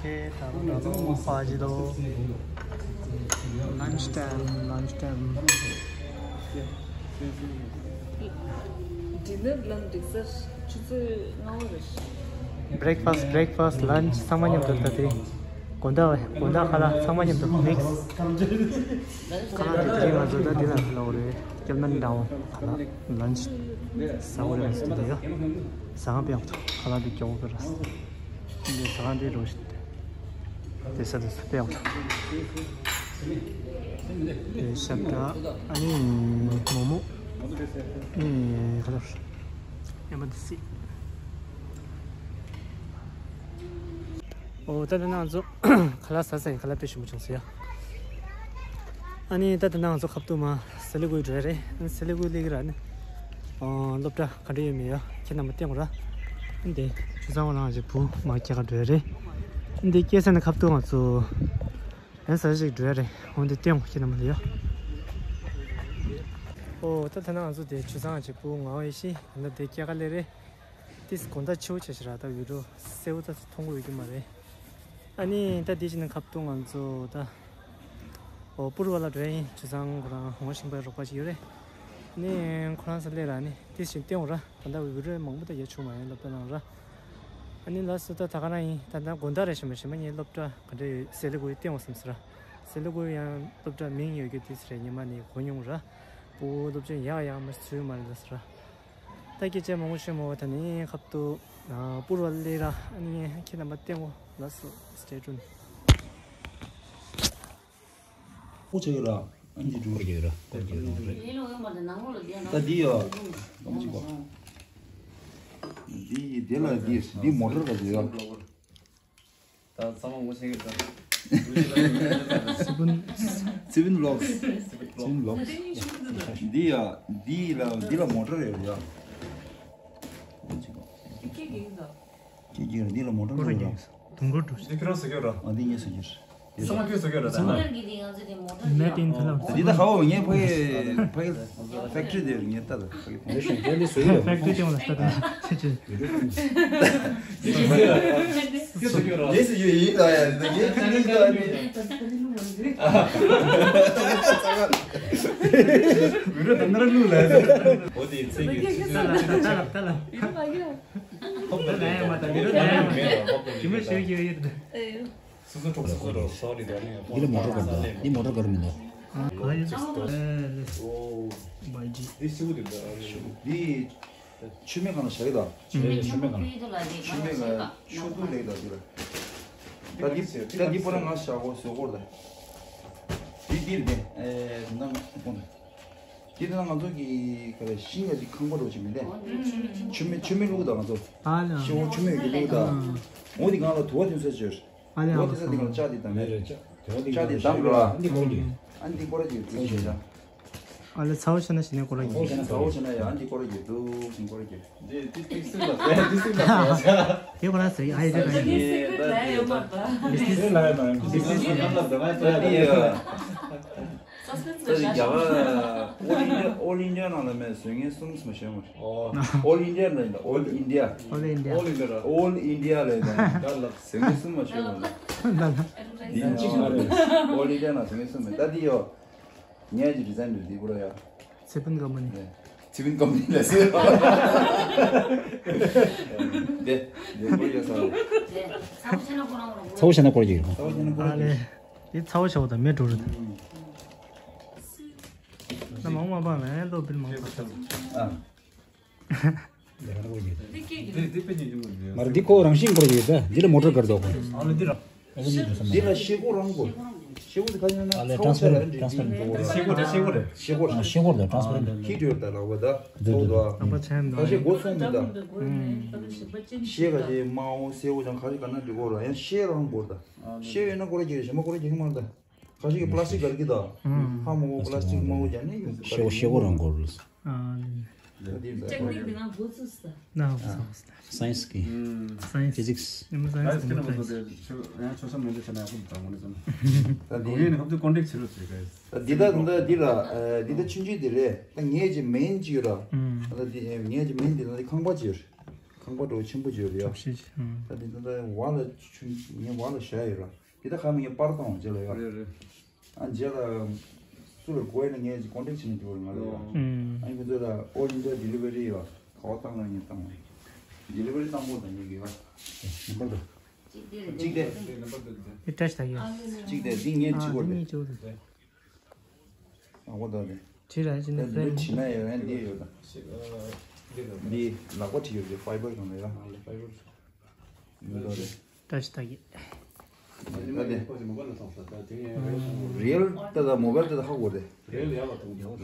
ཁེ། ད་ལྟ་ཕ་ཇི་དོ། Lunch time, lunch time. ཌི་ནར་ལམ་འགྲིག་ས་ཆུ་ཚོད་ལྔ་པ་རེད། Breakfast, breakfast, lunch ཚང་མ་མཉམ་དུ་ད་དེ་རིང་། དགོང་དག་དགོང་དག་ཁ་ལག་ཚང་མ་མཉམ་དུ་mix། ཁ་ལག་དེ་དེ་རིང་ང་ཚོ་ད་འདི་ལ་ལོག་རེད། ཀེལ་མན་ཌའོན་ཁ་ལག་lunch ཟ་བ་རེད། ང་ཚོ་འདི་ཡོད། ཟ་ཁང་དཔེ་ཡག་པོ་འདུག་ཁ་ལག་འདི་སྐྱོ་བོ་དཔེ་ར། འདི་ཟ་ཁང་འདི་རོ་ཞིག་དེ་ས་དེ་ས་དཔེ་ཡག་པོ་འདུག་དེ་ཤ་བཀྲ། ཨ་ནི་མོག་མོག་ཨ་ནི་ཁ་ལག་ཡ་མ་དེ་སི། ཨོ་ད་ལྟ་ང་ཚོ་ཁ་ལག་ཟ་ས་ཡིན། ཁ་ལག་དཔེ་ཞིམ་པོ་བྱུང་སོང་ཡ། ཨ་ནི་ད་ལྟ་ང་ཚོ་ཁ་ཐུག་མ་སེ་ལི་ཀུའི་འགྲོ་ཡ་རེད། ཨ་ནི་སེ་ལི་ཀུའི་སླེབས་ཀྱི་ར། ཨ་ནི་ཨོ་སློབ་གྲྭ་ག་འདྲ་ཡོད་མེད་ཡ་ཁྱེད་རྣམ་པ་བསྟན་དགོས་ར། ཨ་ནི་དེ་ཆུ་ཚང་བ་ལང་ཞིག་བུ་མ་སྐྱེལ་ག་འགྲོ་ཡ་རེད། ཨ་ནི་དེ་སྐྱེལ་ས་ནས་ཁ་ཐུག་ང་ཚོ་ཡང་ས་ཞིག་འགྲོ་ཡ་རེད། འོ་འདི་བསྟན་དགོས་ཁྱེད་རྣམ་པ་ལ་ཡ། ཨོ་ད་ལྟ་ང་ཚོ་དེ་ཆུ་ཚང་ཞིག་བུ་ང་བ་ཡེ་ཤེས་ད་ལྟ་དེ་སྐྱེལ་ག་སླེབས་རེད། ཏིས་དགོང་དག་ཆེ་བོ་ཆེ་ཞིག་ར། ད་འོད་འཕྲོ་གསལ་བོ་ད་མཐོང་གི་ཡོད་ཀྱི་མ་རེད། ཨ་ནི་ད་འདི་ཕྱིན་ན་ཁ་ཐུག་ང་ཚོ་ད་ཨོ་པུར་བ་ལ་འགྲོ་ཡ་ཡིན། ཆུ་ཚང་ཁོ་རང་ངོ་ཤེས་པའི་རོགས་པ་ཞིག་ཡོད་རེད། ཨ་ནི་ཁོ་རང་ས་སླེབས་ར། ཨ་ནི་ཏིས་ཞིག་བསྟན་འོ་ར། ད་ལྟ་འོད་འཕྲོ་མང་པོ་ད་ཡ་བྱུང་མ་ཡིན་སློབ་གྲྭ་ནང་ར། ཨ་ནི་ལགས་སོ་ད་ད་ག་རང་ཡིན། ད་ལྟ་དགོང་དག་རེད་ཤག་མ་གཞི་མ་ངའི་སློབ་གྲྭ་ག་འདྲ་ཡོད་སེ་ལི་ཀུའི་བསྟན་འོ་བསམ་སོང་ར། སེ་ལི་ཀུའི་ཡང་སློབ་གྲྭ་མིང་ཡོད་རྒྱུ་ཏིས་རེད། ཉི་མ་ནས་གོ་མྱོང་ར། ཕྲུ་གུ་སློབ་སྦྱོང་ཡག་ཡག་མ་ཚུད་མ་རེད་ལགས་སོ་ར། ད་སྐད་ཆ་མང་པོ་བཤད་མ་འོ། ད་ནི་ཁ་ཐུག་ཨ་པུར་བ་སླེབས་ར། ཨ་ནི་ཁྱེད་རྣམ་པ་བསྟན་འོ་ལགས་སོ། Stay tuned. ཨོ་ཆེ་གི་ར། ཨ་ནི་འགྲོ་གི་ར། ཨོ་ཆེ་གི་ར། ད་འདི་ཡ། ཨོ་ཆེ་གི། འདི་འདི་ལ་འདི་འདི་མོ་ཊར་ག་ཚོད་ཡ། ད་ཚང་མ་ངོ་ཤེས་ཀྱི་རེད། སི་པུན། སི་པུན་ལོག་སི་པུན་ལོག་འདི་ཡ། འདི་ལ་འདི་ལ་མོ་ཊར་ཡོད་ཡ། ཁྱེད་ཀྱིས་འདི་ལ་མོ་ཊར་ཡོད་ཡ། དུང་དཀར་འདུག་འདི་ཁྱེད་རང་ཟ་གི་ར། ཨ་འདི་ངས་ཟ་གི་རེད། ཚང་མ་ཁྱོད་ཟ་གི་ར། ཚང་མ། Made in Thailand. འདི་ད་ཧ་བོ་ངས་ཕ་གི་ཕ་གི་ཕེག་ཊི་རི་དེར་ངས་ལྟ་ད་ཕ་གི་ཕེག་ཊི་རི། ཕེག་ཊི་རི་དེ་ལ་ལྟ་ད་ཆེ་ཆེ། ངས་ཟ་གི་ཡོད་ཡིན་ད་ཡ། འདི་ད་ངས་ཕ་གི་ལྟ་ནི། མི་རོ་ད་ནར་ལུ་ལ་ཡ། འོ་དེ་ཚེ་གི་ལྟ་ལ་ལྟ་ལ་ལྟ་ལ། ཧོབ་ད་ལ་ཡ་མ་ད་མི་རོ་ད་ཡ་མ་ད་ཇི་མ་ཤེས་ཀྱི་ཡོད་ད། སོ་སོ་གྲོགས་སོ་སོ་གྲོགས་སོ་རི་དོ་ནི། འདི་ལ་མོ་ཊར་ག་རེ་འདུག་འདི་མོ་ཊར་ག་རེ་མི་འདུག་ག་ལ་ཡིན་ཨེ་ལེ། ཨོ། བྷའི་ཇི། འདི་སིའུ་འདི་འདི་ཆུ་མེད་གང་ལ་བཞག་གི་ད། ཆུ་མེད་གང་ཆུ་མེད་གང་ཆུ་དུ་ལ་འདི་ད་འདི་ད་འདི་པོ་ར་ང་བཞག་གོ་བཟོ་གོ་ད། འདི་འདི་རེད་ཨེ་ད་ང་ཁོང་ད། འདི་ད་ང་ཚོ་གི་ག་རེ་ཤིང་ཡ་གི་ཁང་པ་རོ་ཆུ་མེད་ལེ། ཆུ་མེད་ཆུ་མེད་ལུག་ད་ང་ཚོ། ཨ་ལ། ཤིང་ཆུ་མེད་གི་ལུག་ད། འོ་འདི་ང་ལ་དུ་བ་ཐོན་ས་བྱོས། ཨ་ལེ་འོ་ཨ་དེ་ས་དེ་ག་ལ་ལྕགས་དེ་དང་། ལྕགས་དེ་དང་ར། འདི་སྐོར་གྱི། ཨ་འདི་སྐོར་གྱི་འདི་ཞེས་བྱ། ཨ་ལེ་ཚ་བོ་ཆེ་ན་ཞི་ནས་སྐོར་གྱི། ཚ་བོ་ཆེ་ན་ཡ་ཨ་འདི་སྐོར་གྱི་འདུག་ཞིང་སྐོར་གྱི། འདི་འདི་ཏིག་སིག་ལ་ཟེར་འདི་སིག་ལ་ཟེར། དེ་ཁོ་ན་ཟེར་ཨ་ཡི་དེ་ག་ཡིན། འདི་ལ་ཡོད་མ་རེད། འདི་སིག་ལ་ཡོད་མ་རེད། འདི་སིག་ལ་ཟེར་ན་ད་ང་ད་འདི་ཡ། ས་རྒྱ་གར་ཨོལ་ཨིན་ཌི་ཡ་ཨོལ་ཨིན་ཌི་ཡ་ནང་ལ་མེད་བཟོ་མཁན་གསུམ་མ་ཤེས་མ་རེད། ཨོལ་ཨིན་ཌི་ཡ་ནང་ལ་ཨོལ་ཨིན་ཌི་ཡ། ཨོལ་ཨིན་ཌི་ཡ། ཨོལ་ཨིན་ཌི་ཡ་ལ་ཡང་ད་ལ་བཟོ་མཁན་གསུམ་མ་ཤེས་མ་རེད། འདི་ཡང་གཅིག་མ་རེད། ཨོལ་ཨིན་ཌི་ཡ་ནང་བཟོ་མཁན་གསུམ་མེད། ད་འདི་ཡོ། ངས་ཀྱི་ཌི་ཛའིན་འདི་འདི་པོ་ར་ཡ། ཚེ་ཕུན་ཀམ་པ་ནི། ཚེ་ཕུན་ཀམ་པ་ནི་ལ་ཟེར། འདི་འདི་པོ་ཡོ་ས། ཚ་བོ་ཆེ་ན་སྐོར་གྱི་ཡོད། ཚ་བོ་ཆེ་ན་སྐོར་གྱི་ཡོད། ཨ་ལེ། འདི་ཚ་བོ་ཆེ་བ་དང་མེ་འགྲོ་རུ། ན་མང་མ་པང་ལ་ཡང་ལོ་བིལ་མང་པ། ཨ། འདི་ག་ན་སྐོར་གྱི་ཡོད། འདི་འདི་དཔེ་ཉེ་ཉེ་མོ་འདི། མ་རེད་འདི་ཁོ་རང་བཞིན་སྐོར་གྱི་ཡོད་ད། འདི་ལ་མོ་ཊར་གར་འདུག་ཨ་ལེ་འདི་ར། འདི་ལ་ཤེལ་སྒོ་རང་དགོས། ཤེལ་སྒོ་དེ་ཁ་ཤས་ན་ཨ་ལས་ཚོགས་ཆ་ལ་ཊྲན་སི་པེ་རེན་ཊི་ཊྲན་སི་པེ་རེན་ཊི་འགྲོ་གི་རེད། ཤེལ་སྒོ་དེ་ཤེལ་སྒོ་རེད། ཤེལ་སྒོ་རེད། ཤེལ་སྒོ་རེད། ཊྲན་སི་པེ་རེན་ཊི་ཧི་ཊ་ཡོད་ད་ལག་པ་ད་ཚོགས་དོ། ཁ་ཤས་སྒོ་སོང་མི་ད། ཤེལ་ཁ་ཤས་དམར་པོ་སེར་པོ་ཅང་ཁ་ཤས་ག་ན་འགྲིག་གོ་ར་ཡང་ཤེལ་རང་སྒོ་རེད་ད། ཤེལ་ཡོད་ན་སྒོ་ར་རྒྱག་གི་རེད། གཞན་པ་སྒོ་ར་རྒྱག་གི་མ་རེད་ད། ཁ་ཤས་ཀྱི་པ་ལ་སི་ཊིག་ག་རེ་གི་ད། ཧ་མ་གོ་པ་ལ་སི་ཊིག་དམར་པོ་རྒྱག་ནས་ཡོང་གི་ཤེལ་སྒོ་ཤེལ་སྒོ་རང་སྒོ་རེད། ཨ་ལས། ལྕགས་རིགས་འདི་ང་འགོ་ཚུགས་ས། ན་འོ་ས་འོ་ས། སའེན་སི་གི། སའེན་སི། ཕི་ཟིག་སི། ཡང་སའེན་སི་གི་མ་ཚོད། ཡང་ཆོ་ས་མེད་ཆ་ན་ཡག་པོ་འདུག་ད་ངོ་ནས་བསམ། ད་འདི་ངས་ནི་ཧབ་ཏུ་ཀོན་ཊེག་བྱེད་རོགས་བྱེད་ག། ད་འདི་ད་འདི་ད་འདི་ལ་འདི་ད་ཆུང་ཆུང་འདི་རེད། ད་ངས་ཀྱི་མེན་ཅིག་ཡོད་ར། ད་འདི་ངས་ཀྱི་མེན་འདི་ད་འདི་ཁང་པ་ཅིག་ཡོད་རེད། ཁང་པ་འགྲོ་ཆེན་པོ་ཅིག་ཡོད་རེད་ཡ། ད་འདི་ད་ད་བ་ལ་ཆུང་ངས་བ་ལ་བཞག་ཡོད་ར། འདི་ད་ཁ་མི་ངས་པར་བཏང་བ་ཅེ་ལ་ཡ། རེད་རེད། ཨ་རྗེས་ལ་སུ་ལ་དགོས་ན་ངས་ཀྱི་ཀོན་ཊེག་བྱེད་ནས་འགྲོ་བར་ང་ལ་ཡོད། ཨ་ཁྱོད་ཚོ་ལ་ཨོལ་ཨིན་ཌི་ཡ་ཌི་ལི་ཝ་རི་ཡོད། ག་པར་བཏང་ན་ངས་བཏང་བ། ཌི་ལི་ཝ་རི་བཏང་དགོས་ད་ངས་གི་ཡོད། ནམ་བར་དུ། གཅིག་དེ། དེ་བཀྲ་ཤིས་བདེ་ལེགས། གཅིག་དེ་འདི་ངས་ཨ་བྱེད་དགོས་དེ། ཨ་འོ་ད་དེ། བྲིས་ར་ཅི་ནས་ད་འདི་བྲིས་ན་ཡོད་ཡང་འདི་ཡོད་ད། འདི་ལག་པ་བྲིས་ཡོད་ཀྱི་ཕའི་བར་གང་ལ་ཡོད། འདི་ད་དེ། བཀྲ་ཤིས་བདེ་ལེགས། ད་དེ། རི་ཡལ་ད་ད་མོ་བལ་ད་ད་ཧ་གོ་རེད།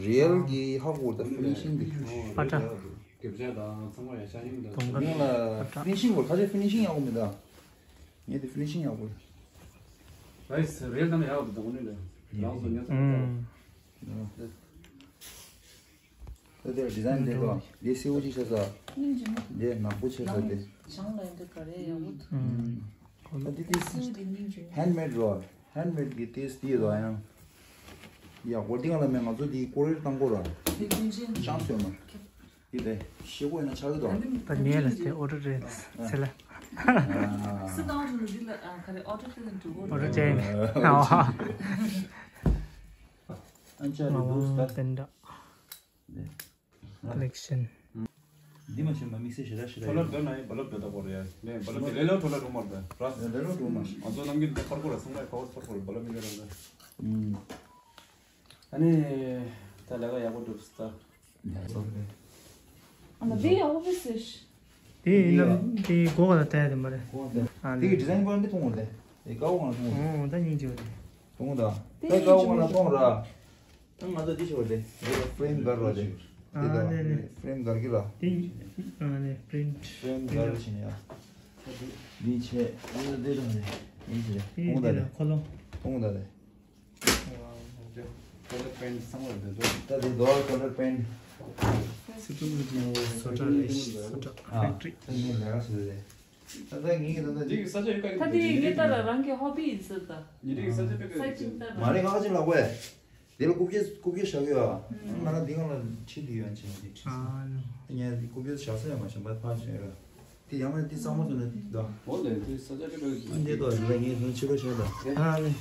རི་ཡལ་གི་ཧ་གོ་ད་ཕི་ནི་ཤིང་གི། པ་ཏྲ། གོང་ཁ། ཡང་ལ་ཕི་ནི་ཤིང་གོ་ཁ་ཆེ་ཕི་ནི་ཤིང་ཡག་པོ་མེད་ད། ངས་དེ་ཕི་ནི་ཤིང་ཡག་པོ་རེད། རའི་སི་རི་ཡལ་ད་ཡག་པོ་འདུག་ནི་རེད། རང་སོ་ཉོ་ཚར། ད་དེར་ཌི་ཛའིན་དེ་ག་དེ་སེའུ་ཅིག་ཆགས་ས། དེ་ནག་པོ་ཆགས་ས་དེ། བྱང་ལ་འདི་ག་རེ་ཡག་པོ་འདུག་ད་དེ་དེ་ཧེན་མེད་རོ། ཧེན་མེད་ཀྱི་ཏེས་དེ་ཡོད་ཡང་། ཡག་པོ་འདི་ག་ལ་མེད། ང་ཚོ་དེ་ཀོ་རེར་བཏང་གོ་ར། ཅང་སོས་མ། དེ་དེ་ཤེས་གོ་ཡིན་ན་ཆགས་ཀྱི་འདུག་ད་ངས་ལ་དེ་ཨོ་ཌར་རེད་ཟེར་ལ། སི་ཏང་ཞུ་ལ་འདི་ལ་ཨ་ག་རེ་ཨོ་ཌར་དེ་ལ་འགྲོ་གོ་ཨོ་ཌར་ར། ཅན། ཨ་ཅག་རེད་འདུག་ད། དེ་འདྲ། ཀོ་ལེག་ཤན། འདི་མ་ཤེས་མ་དམིགས་བསལ་ཞེ་དྲག་ཞེ་དྲག་ཡོད། ཁོ་ལ་འདོད་ན་ཡིན་བ་ལབ་འདོད་ད་གོ་རེད་ཡ། ནས་བ་ལབ་ལེ་ལོ་ཁོ་ལ་རུ་མར་ད་ར། ལེ་ལོ་རུ་མར། ང་ཚོ་ནམ་རྒྱུན་འདི་ཕར་གོ་ར་ཚང་མ་ཁ་བ་ཕར་གོ་ར་བ་ལབ་མི་འདོད་ར་ད། ཨ་ནི་ད་ལས་ཀ་ཡག་པོ་འགྲུབ་ད། ཡག་པོ་རེད། ཨ་ན་དེ་ཡག་པོ་ཟེར། དེ་ཡིན་ན་དེ་སྒོ་ག་ལ་བལྟ་ཡ་དེ་མ་རེད། ཨ་དེ་གི་ཌི་ཛའིན་པར་འདི་མཐོང་གོ་རེད། དེ་ཀ་བོ་གང་ལ་མཐོང་གོ་རེད། ཨོ་ད་སྙིང་རྗེ་བ་རེད། མཐོང་གོ་ད། དེ་ཀ་བོ་གང་ལ་མཐོང་ར། ང་ཚོ་འདི་ཞོར་དེ། འདི་ལ་ཕྲེམ་སྒར་བ་དེ། འདི་ལ་ཨ་ནས་ནས། ཕྲེམ་སྒར་གི་ལ། དེ་ཨ་ནས་པྲིན་ཊི། ཕྲེམ་སྒར་བྱས་ནས་ཡ། འདི་ཆེ། འདི་འདི་དང་ནས། འདི་ཆེ། དེ་གཏོང་ད་དེ་དེ། ལ་ཁོ་ལོ། གཏོང་ད་དེ། ཀ་ལར་པེན་ཊི་ཚང་མ་རེད་འདུག་ད་དེ་རྡོ་ཀ་ལར་པེན་ཊི། སི་ཀུ་ལི་ཀི་སོ་ཊ་རེད། སོ་ཊ་ཨ་ཕེག་ཊི་རི། ད་ངས་ལས་ཀ་བྱེད་དེ། ད་ལྟ་ངེད་ཀྱི་ད་ལྟ་འདི་གི་ས་ཆ་ཡོད་ཀ་ད་དེ་ངེད་ལྟ་ར་རང་གི་ཧོ་པི་ཡིན་ཟེར་ད། ཉིན་རེའི་ས་ཆ་དཔེ་ཀ་ས་ཆ་ཡིན་ད་ར། མ་རེད་ཁ་ཆེ་ལགས་པས། དེ་ལ་རྐུབ་བཀྱག་རྐུབ་བཀྱག་བཞག་གི་ཡོད་ཨ། ང་རང་འདི་སྒང་ལ་ཁྲིད་དུ་ཡོད་ཅེས་ནས་ཁྲིད་སོང་། ཨ་ནི། ངས་འདི་རྐུབ་བཀྱག་བཞག་ས་ཡོད་མ་གཞན་པ་ཕར་ཕྱིན་ཡོད་ར། དེ་ཡང་ན་འདི་གཙང་མ་བཟོ་ན་འདི་འདུག་འོ་ལས་འདི་ས་ཆ་དཔེ་ཀ་ཨ་འདི་འདུག་འདི་ལ་ངས་ནང་ཕྱི་རོལ་བཞག་ད། ཨ་ནི།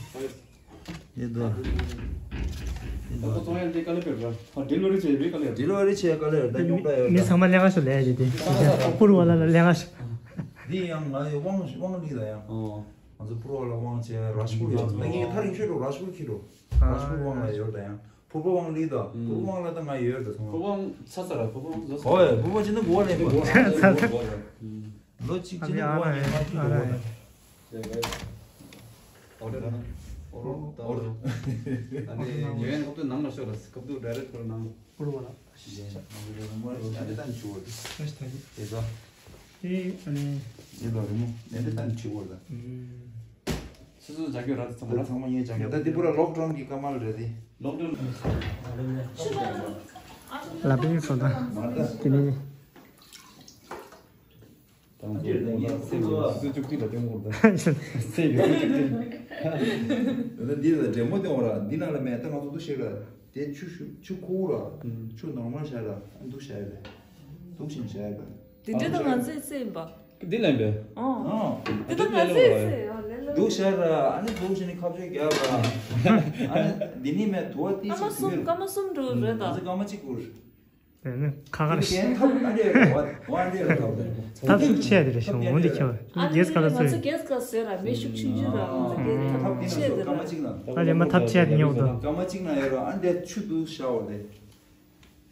འདི་འདུག་འདི་འདུག་ད་ཚོང་ཡང་འདི་ཀ་ལེ་པེ་ར། ཧ་ཌི་ལི་ཝ་རི་བྱས་པའི་ཀ་ལེ་ར། ཌི་ལི་ཝ་རི་བྱས་ཀ་ལེ་ར་ད་མི་ཉོ་ད་ཡོད་མི་ད། ཚང་མ་ལས་ཀ་ཞུ་ལས་ཀྱི་དེ་པུར་བ་ལ་ལ་ལས་ཀ་ཞུ། འདི་ཡང་ང་ཡི་དབང་དབང་ལི་ད་ཡང་། ཨོ། ང་ཚོ་པུར་བ་ལ་དབང་བྱས་རཱཇ་པུར་ཡོད་ད་ངས་ཐག་རིང་ཤོས་འགྲོ་རཱཇ་པུར་ཁྱེར་འགྲོ། རཱཇ་པུར་དབང་ལ་ཡོད་ད་ཡང་། ཕུར་པ་དབང་ལི་ད། ཕུར་པ་དབང་ལ་ད་ང་ཡོད་ད་སོང་། ཕུར་པ་དབང་ཚ་ཚ་ར་ཕུར་པ་དབང་ཚ་ཚ། ཧོ་ཡ་ཕུར་པ་ཅི་ན་གོ་བ་ལེན་པ། ཚ་ཚ། ལོ་གཅིག་ཅི་ན་གོ་བ་ལེན་པ་ཅི་ན་གོ་བ་ལེན། ཨོ་ཌར་ནང་། ཨོ་རོ་ད་ཨོ་རོ། ཨ་ནི་ཉོ་ཡན་སྐབས་དུ་ནང་ལ་ཤོག་ར་སྐབས་དུ་ཌའི་རེག་ཁོ་ནང་། པུར་བ་ལ། ཞེས་ཨ་ནི་ད་འཆུ་བ་དེ། ཨ་ཞེས་ད་ཡིན། དེ་ད། དེ་ཨ་ནི། དེ་ལ་རི་མོ་ཨ་ནི་ད་འཆུ་བ་ད། ཨུམ། སོ་སོ་སྦྱང་རྒྱུ་ར་ཚང་མ་ཚང་མ་ངས་སྦྱང་གི་ད་འདི་པུ་ར་ལོག་ཌའུན་གྱི་སྐར་མ་ལ་རེད་དེ། ལོག་ཌའུན། ལ་པིང་སོ་ད། དེ་ནི། དང་པོ་ངས་སེམས་ཀྱི་སུ་བཅུག་ཅིག་ལ་སྟོན་འོར་ད། སེམས་ཀྱི་སུ་བཅུག་ཅིག་ད་འདི་ལ་འདྲེ་མོ་སྟོན་འོ་ར་འདི་ནང་ལ་མེད་ད་ང་ཚོ་འདུ་ཤེས་ར་དེ་ཆུ་ཤུ་ཆུ་ཁུག་ར་ཆུ་ནོར་མལ་བྱས་ར་འདུ་བྱས་རེད། འདུག་བཞིན་བྱས་ར། དེ་འདྲ་ད་ང་ཚོས་བཙལ་ཡིན་པ། འདི་ལན་པས། ཨོ། ཨོ། འདི་ད་ང་ཚོས་བཙལ་ཡོད་ལེ་ལོ། འདུག་ཤར་ར་ཨ་ནི་འདུག་བཞིན་ནི་ཁ་བཅོས་རྒྱབ་ར། ཨ་ནི་འདི་ནི་མེད་དུ་བ་ཏི་སྐར་མ་གསུམ་སྐར་མ་གསུམ་འགྲོ་རེད་ད། ང་ཚོ་སྐར་མ་གཅིག་འགོར། དེ་ནི་ཁ་ཁར་ཤི། ཐབས་ཨ་འདྲེ་ར་བ་བ་འདྲེ་ར་ཐབས། ཐབས་ཤུགས་ཆེ་དེ་རེད་ཤོང་འོན་ཏེ་ཁྱོད་རྒྱལ་ཁ་ལ་ང་ཚོ་སོས། རྒྱལ་ཁ་སོས་ར་མེ་ཤུགས་ཆུང་ཆུང་ར་ང་ཚོ་རྒྱལ་ཁ་ཐབས་ཆེ་དེ་ར། སྐར་མ་གཅིག་ན། ད་རེ་མ་ཐབས་ཆེ་དེ་ཉོག་ཏུ། སྐར་མ་གཅིག་ན་ཡོད་ར་ཨ་འདྲེ་ཆུ་འདུག་ཤར་བ་རེད།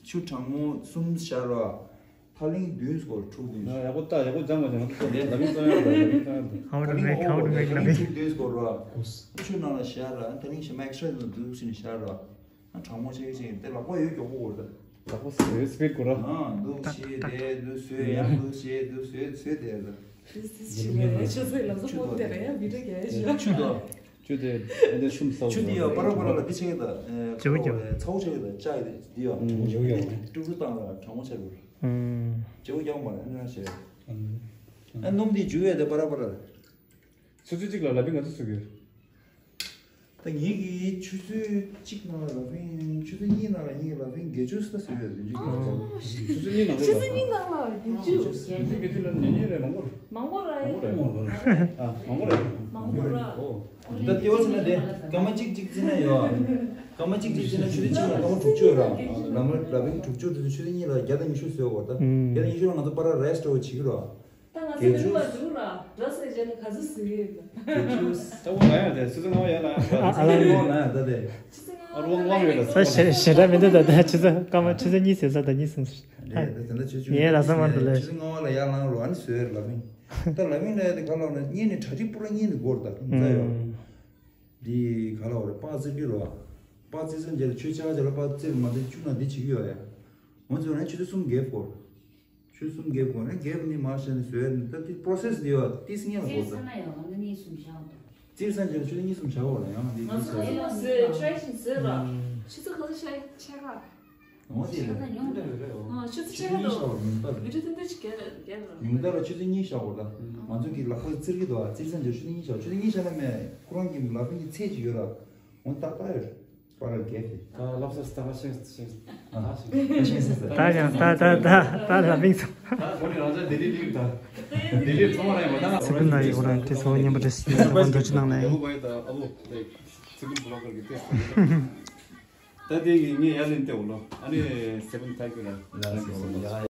ཆུ་གྲང་མོ་གསུམ་ཤར་བ། ཐག་ལིང་བདུན་སྐོར་ཁྲུག་བདུན། ཡ་ཡག་པོ་ལྟ་ཡག་པོ་སྦྱང་བ་སྦྱང་། ལབ་ཡིན་ལབ་ཡིན་གསང་ཡག་ལབ་ཡིན་གསང་ཡག་ལབ། How to make, how to make ཐག་ལིང་ཁྲུག་བདུན་སྐོར་ར། ཆུ་ནང་ལ་བཞག་ར། ཐག་ལིང་ཞིམ་མ་ཨེག་སི་ཊ་ར་འདུག་ཟེར་ནས་བཞག་ར། ཨ་གྲང་མོ་ཆེ་ཆེ་དེ་ལག་པ་ཡོད་མགྱོགས་པོ་འོར་ད། ལག་པ་བཟོས་སྤེལ་དགོས་ར། ཨ་འདུག་བྱེད་དེ་འདུག་བཟོས་ཡང་འདུག་བྱེད་འདུག་བཟོས་བཟོས་དེ་ར། ཆུ་ཚོད་ལ་ཚོད་དེ་ར་ཡང་བི་ཌི་ཡོ་རྒྱག་ཡ་ཞིག་ཆུ་དང་། ཆུ་དེ་ཨེ་འདྲ་ཤུམ་ས་ཆུ་དེ་ཡ་པ་ར་པ་ར་ལ་འདི་ཆེ་གི་ད། ཇེ་བོ་ཇེ་བོ། ཚ་བོ་ཆེ་གི་ད་ལྕགས་ཡི་འདི་ཡ། ཇེ་བོ་ཇེ་བོ། ཀྲུག་ཀྲུག་བཏང་ལ་གྲང་མོ་ཆེ་གི། ཇེ་བོ་རྒྱག་མ་རེད་ཨ་ནི་ར་ཆེ། ཨ་སྣུམ་འདི་འཇུ་ཡ་དེ་པ་ར་པ་ར། ཆུ་ཚོད་གཅིག་ལ་ལ་པིང་ང་ཚོ་ཚུགས་ཡོད། ད་ངེད་ཀྱིས་ཆུ་ཚོད་གཅིག་ནང་ལ་ལ་པིང་ཆུ་ཚོད་གཉིས་ནང་ལ་ངེད་ཀྱིས་ལ་པིང་བརྒྱད་ཅུ་ཙམ་བཟོས་ཡོད་རེད་འདུག་ཆུ་ཚོད་གཉིས་ནང་ཆུ་ཚོད་གཉིས་ནང་ལ་བརྒྱད་ཅུ། བརྒྱད་ཅུ་བརྒྱད་ཅུ་ལ་ཉེ་ཉེ་རེད་མང་པོ་རེད། མང་པོ་རེད། མང་པོ་རེད། ཨ་མང་པོ་རེད། མང་པོ་རེད། ཨོ། ད་ལྟེ་བ་ཟེར་ན་དེ་སྐར་མ་གཅིག་གཅིག་བརྩིས་ན་ཡོད། སྐར་མ་གཅིག་གཅིག་བརྩིས་ན་ཆུ་ཚོད་གཅིག་ལ་སྐར་མ་དྲུག་ཅུ་རེད། ལ་མ་ལ་པིང་དྲུག་ཅུ་དེ་ཚོ་ཆུ་ཚོད་གཉིས་ལ་བརྒྱ་དང་ཉི་ཤུ་བཟོས་པ་རེད། ད་བརྒྱ་དང་ཉི་ཤུ་ལ་ང་ཚོ་པ་ར་རེ་སི་ཊི་འོ་བྱེད་ཀྱི་རེད། ད་ང་ཚོ་མི་རུ་ལ་འགྲོ་ལ་འགྲོ་ཟེར་བྱས་ནས་ག་ཚོད་ཟེར་གི་ཡོད་པ། ད་འོ་ང་ཡང་དེ་ཆུ་ཚོད་ལྔ་པ་ཡར་ལངས་ཡོད་པ། ཨ་ལ་ནི་ལྔ་པ་ལངས་ཡོད་ད་དེ། ཆུ་ཚོད་ལྔ་པ་ཨ་ལོ་ལངས་ཡོད་ད། ས་ཞེ་ཞེ་དྲག་མི་འདུག་ད་ད་ཆུ་ཚོད་སྐར་མ་ཆུ་ཚོད་གཉིས་ཟིན་ས་ད་གཉིས་ཟིན་ས། རེད་ད་དེ་འདྲ་ཆུ་ཚོད་ངའི་ར་ས་མ་འདུག་ལ། ཆུ་ཚོད་ལྔ་པ་ལ་ཡར་ལངས་རོགས་ཨ་ནི་བཟོས་ལ་མིན། ད་ལ་མིན་ལ་ཡ་དེ་ག་ལ་ན་གཉིས་ནི་གྲ་སྒྲིག་པུ་ར་གཉིས་ནི་འགོར་ད་ཁུང་ཚ་ཡོད། འདི་ག་ལ་བ་རེད་པ་ཙིར་གི་རོ། པ་ཙིར་ཙམ་རྗེས་ལ་ཆུ་ཆག་རྗེས་ལ་པ་ཙིར་མ་དེ་བཅུག་ན་འདི་བྱེད་ཀྱི་ཡོད་ཡ། ང་ཚོ་ན་ཆུ་ཚོད་གསུམ་བརྒྱད་འགོར། ཆུ་གསུམ་རྒྱབ་དགོས་ན་རྒྱབ་ནི་མ་བྱས་ནས་བཟོས་ནས་ད་དེ་པོ་རོ་སེ་སི་འདི་ཡོད་ཏིས་ངེས་ལ་དེ་དགོས་ས་ད། ན་ཡང་ང་གཉིས་གསུམ་བཞག་འདུག་རྩིར་སང་རྒྱབ་ཆུ་ཚོད་གཉིས་གསུམ་བྱ་བ་ལ་ཡང་འདི་ང་ཚོ་ཁ་ལོ་ཟེར་ཁྲའི་ཤིང་ཟེར་ལ། ཆུ་ཚོད་ག་ཚོད་ཆགས་ཆགས་ག་ང་དེ་ཆགས་ན་ཉུང་འདྲ་རེད་རེད། ཨ་ཆུ་ཚོད་ཆགས་ག་འདུག་ཉུང་འདྲ་རེད། མི་ཁྲི་ཏན་ཏན་ཅིག་རྒྱབ་རྒྱབ་ར། ཉུང་མཐའ་ལ་ཆུ་ཚོད་གཉིས་བཞག་དགོས་ད། ང་ཚོ་གི་ལག་པ་རྩིར་གི་འདུག་རྩིར་སང་རྒྱབ་ཆུ་ཚོད་གཉིས་བཞག་ཆུ་ཚོད་གཉིས་བཞག་ན་མེད་ཁོ་རང་གི་ལག་པ་གི་ཚད་ཅིག་ཡོད་ར། འོ་ཏག་ཏག་ཡོད། པ་ར་རྒྱབ་ཀྱི། ད་ལབ་ས་ད་ཤེས་ཤེས་ད་ཤེས་ད་ཤེས་ད་ཤེས་ད་ཡང་ད་ད་ད་ད་ལབ་ཡིན་ཙང་། ད་ཁོ་ནི་རང་ཅག་ལྡི་ལི་ལིག་ད་ལྡི་ལི་ཚོང་ར་ཡིན་པ་ད་ང་ཚེ་ཀུན་ལགས་ཡི་འོ་རང་དེ་ཚོ་མཉམ་པོ་རེད་ཟེར་ནས་ད་འདོད་ཅི་གནང་ནས་ཡིན། ཚེ་ཀུན་བློ་དཀར་གྱི་ཏེ་ད་དེ་གི་ངས་ཡར་ལེན་ཏེ་འོ་ལོ་ཨ་ནི་ཚེ་ཀུན་ཐེང་ཀིའུ་ར།